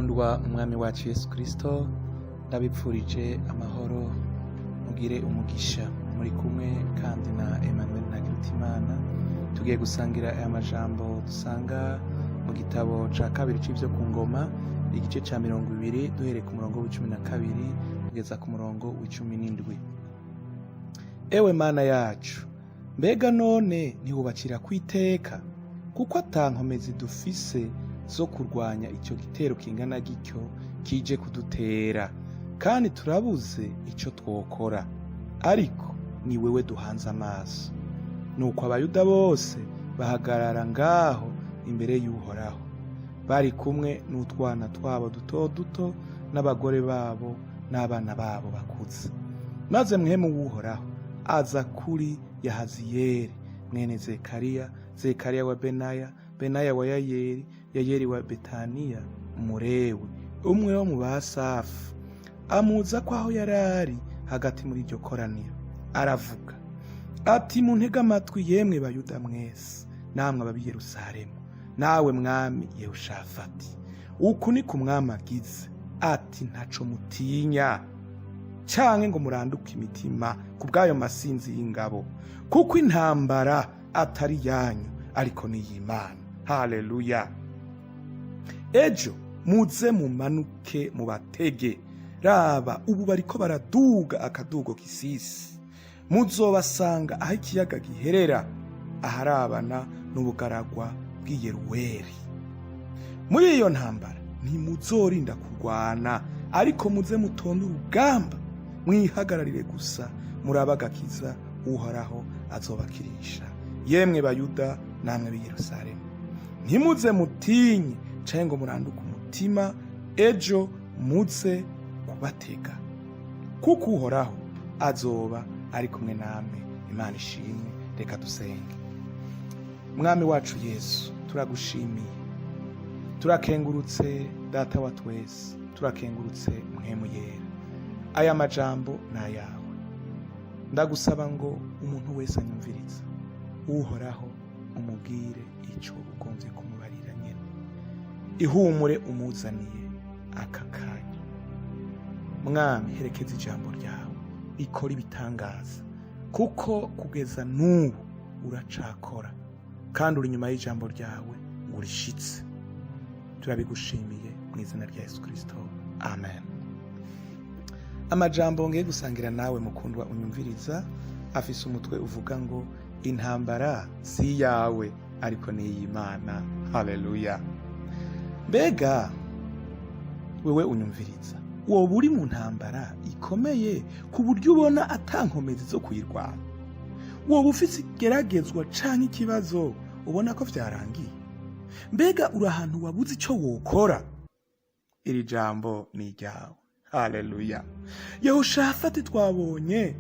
Bakundwa mu Mwami wacu Yesu Kristo, ndabipfurije amahoro, mugire umugisha. Muri kumwe kandi na Emmanuel Ntakirutimana. Tugiye gusangira aya majambo dusanga mu gitabo ca kabiri c'ivyo ku ngoma, igice ca 20, duhereye ku murongo w'12 kugeza ku murongo w'17. Ewe Mana yacu, mbega none ntiwubacira kwiteka? Kuko ata nkomezi dufise zo kurwanya ico gitero kingana gityo kije kudutera, kandi turabuze ico twokora, ariko ni wewe duhanze amaso. Nuko Abayuda bose bahagarara ngaho imbere y'Uhoraho, bari kumwe n'utwana twabo duto duto n'abagore babo n'abana babo bakuze. Maze Mpwemu w'Uhoraho aza kuri Yahaziyeli mwene Zekariya, Zekariya wa Benaya, Benaya wa Yayeri, Yayeri wa Betaniya Umulewi, umwe wo mu Basafu. Amuza ko aho yari ari hagati muri iryo koraniro, aravuga ati: "Muntege amatwi, yemwe Bayuda mwese, namwe ab'i Yerusalemu, nawe mwami Yehoshafati. Uku ni ku mwami agize ati: ntaco mutinya canke ngo muranduke imitima ku bw'ayo masinzi y'ingabo, kuko intambara atari yanyu, ariko ni iy'Imana." Haleluya! "Ejo muze mumanuke mubatege. Raba, ubu bariko baraduga akadugo k'isisi. Muzobasanga aho ikiyaga giherera, aharabana n'ubugaragwa bw'iYeruweli. Muri iyo ntambara ntimuzorinda kurwana, ariko muze mutonde urugamba, mwihagararire gusa, murabe agakiza Uhoraho azobakirisha. Yemwe Bayuda, namwe b'i Yerusalemu, ntimuze mutinye canke ngo muranduke umutima. Ejo muze kubatega, kuko Uhoraho azoba ari kumwe namwe." Imana ishimwe. Reka dusenge. Mwami wacu Yesu, turagushimiye, turakengurutse. Data wa twese, turakengurutse. Mpwemu Yera, aya majambo ni ayawe. Ndagusaba ngo umuntu wese anyumviriza, Uhoraho, umubwire ico ugombye kumubarira nyene, ihumure umuzaniye aka kanya. Mwami, herekeza ijambo ryawe rikora ibitangaza, kuko kugeza n'ubu uracakora kandi uri inyuma y'ijambo ryawe ngo urishitse. Turabigushimiye mu izina rya Yesu Kristo, amen. Amajambo ngiye gusangira nawe, mukundwa unyumviriza, afise umutwe uvuga ngo: intambara si iyawe, ariko ni iy'Imana. Haleluya! Mbega wewe unyumviriza, woba uri mu ntambara ikomeye ku buryo ubona ata nkomezi zo kuyirwana? Woba ufise igeragezwa canke ikibazo ubona ko vyarangiye? Mbega uri ahantu wabuze ico wokora? Iri jambo ni iryawe. Haleluya! Yehoshafati twabonye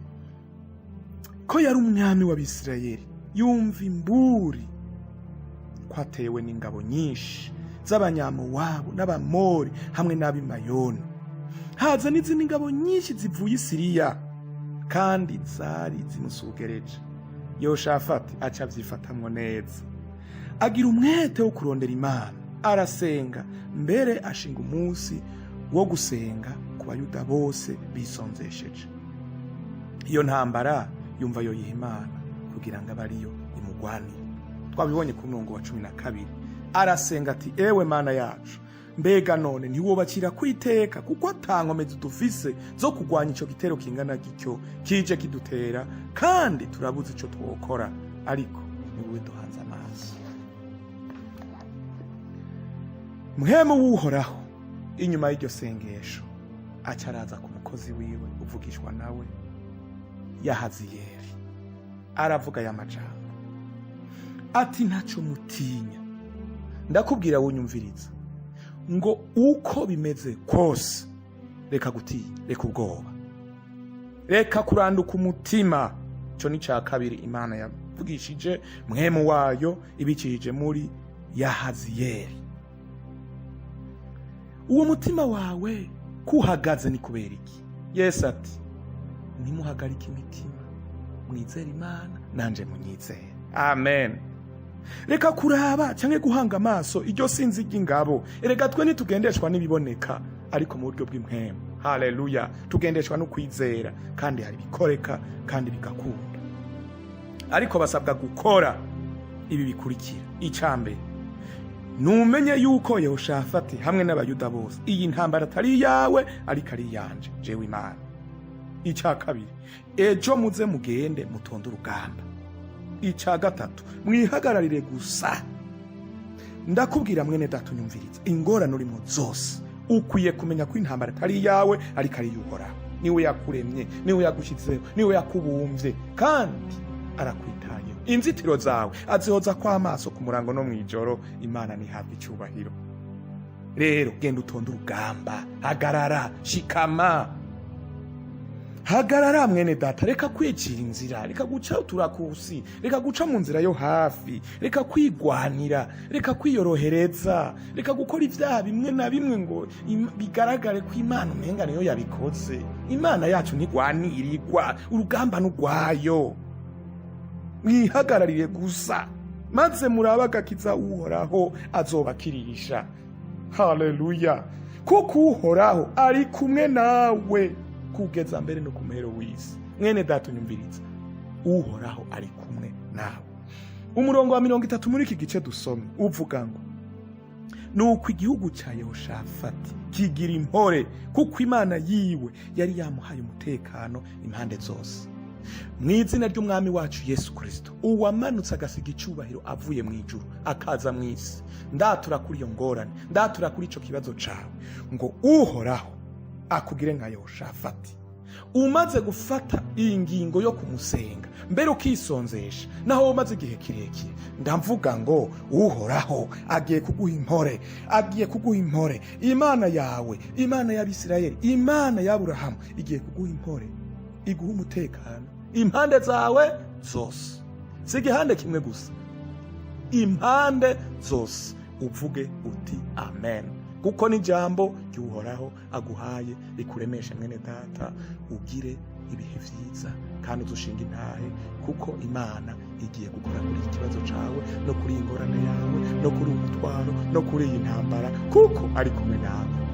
ko yari umwami w'Abisirayeli. Yumva imburi ko atewe n'ingabo nyinshi z'Abanyamowabu n'Abamori hamwe n'ab'Imayoni, haza n'izindi ngabo nyinshi zivuye i Siriya, kandi zari zimusugereje. Yehoshafati aca avyifatamwo neza, agira umwete wo kurondera Imana, arasenga, mbere ashinga umunsi wo gusenga ku Bayuda bose bisonzesheje. Iyo ntambara yumva yoyiha Imana kugira ngo abe ariyo imugwanire. Twabibonye ku murongo wa 12. Arasenga ati: "Ewe Mana yacu, mbega none ntiwobakira kwiteka? Kuko ata nkomezi dufise zo kurwanya ico gitero kingana gityo kije kidutera, kandi turabuze ico twokora, ariko ni wowe duhanze amaso." Mpwemu w'Uhoraho inyuma y'iryo sengesho aca araza ku mukozi wiwe uvugishwa nawe Yahaziyeli, aravuga aya majambo ati: "Ntaco mutinya." Ndakubwira wunyumviriza ngo uko bimeze kose, reka gutinya, reka ubwoba, reka kuranduka umutima. Ico ni ca kabiri Imana yavugishije Mpwemu wayo ibikirije muri Yahaziyeli. Uwo mutima wawe kuhagaze ni kubera iki? Yesu ati: "Ntimuhagarike imitima, mwizere Imana, nanje munyizere." Amen. Reka kuraba canke guhanga amaso iryo sinzi ry'ingabo. Erega twe ntitugendeshwa n'ibiboneka, ariko mu buryo bw'impwemu, haleluya, tugendeshwa no kwizera, kandi hari ibikoreka kandi bigakunda. Ariko basabwa gukora ibi bikurikira. Icambere, numenye yuko Yehoshafati hamwe n'Abayuda bose, iyi ntambara atari iyawe, ariko ari iyanje jewe Imana. Icya kabiri, ejo muze mugende mutonde urugamba. Icya gatatu, mwihagararire gusa. Ndakubwira mwene data unyumviriza, ingorane urimo zose, ukwiye kumenya ko intambara atari iyawe, ariko ari iy'Uhoraho. Niwe yakuremye, niwe yagushyizeho, niwe yakubumbye, kandi arakwitayeho. Inzitiro zawe azihoza kw'amaso ku murango no mw'ijoro. Imana ntihabwe icyubahiro. Rero genda utonde urugamba, hagarara, shikama, hagarara mwene data. Reka kwicira inzira, reka guca uturakusi, reka guca mu nzira yo hafi, reka kwigwanira, reka kwiyorohereza, reka gukora ibyaha bimwe na bimwe ngo bigaragare ko Imana umenga niyo yabikoze. Imana yacu ntigwanirirwa, urugamba n'urwayo. Mwihagararire gusa, maze murabe agakiza Uhoraho azobakirisha. Haleluya! Kuko Uhoraho ari kumwe nawe kugeza mbere no ku muhero w'isi. Mwene data unyumviriza, Uhoraho ari kumwe nawe. Umurongo wa 30 muri iki gice dusome uvuga ngo: "Nuko igihugu cya Yehoshafati kigira impore, kuko Imana yiwe yari yamuhaye umutekano impande zose." Mu izina ry'Umwami wacu Yesu Kirisito, uwamanutse agasiga icyubahiro avuye mu ijuru akaza mu isi, ndatura kuri iyo ngorane, ndatura kuri icyo kibazo cawe ngo Uhoraho akugire nka Yehoshafati. Umaze gufata iyi ngingo yo kumusenga mbere ukisonzesha, naho umaze igihe kirekire, ndavuga ngo Uhoraho agiye kuguha impore, agiye kuguha impore. Imana yawe, Imana y'Abisirayeli, Imana y'Aburahamu, igiye kuguha impore, iguha umutekano impande zawe zose. Si igihande kimwe gusa, impande zose. Uvuge uti amen, kuko n'ijambo ry'Uhoraho aguhaye rikuremeshe. Mwene data, ugire ibihe vyiza kandi uzushinga intahe, kuko Imana igiye gukora kuri iki kibazo cawe, no kuri iyi ngorane yawe, no kuri uyu mutwaro, no kuri iyi ntambara, kuko ari kumwe nawe.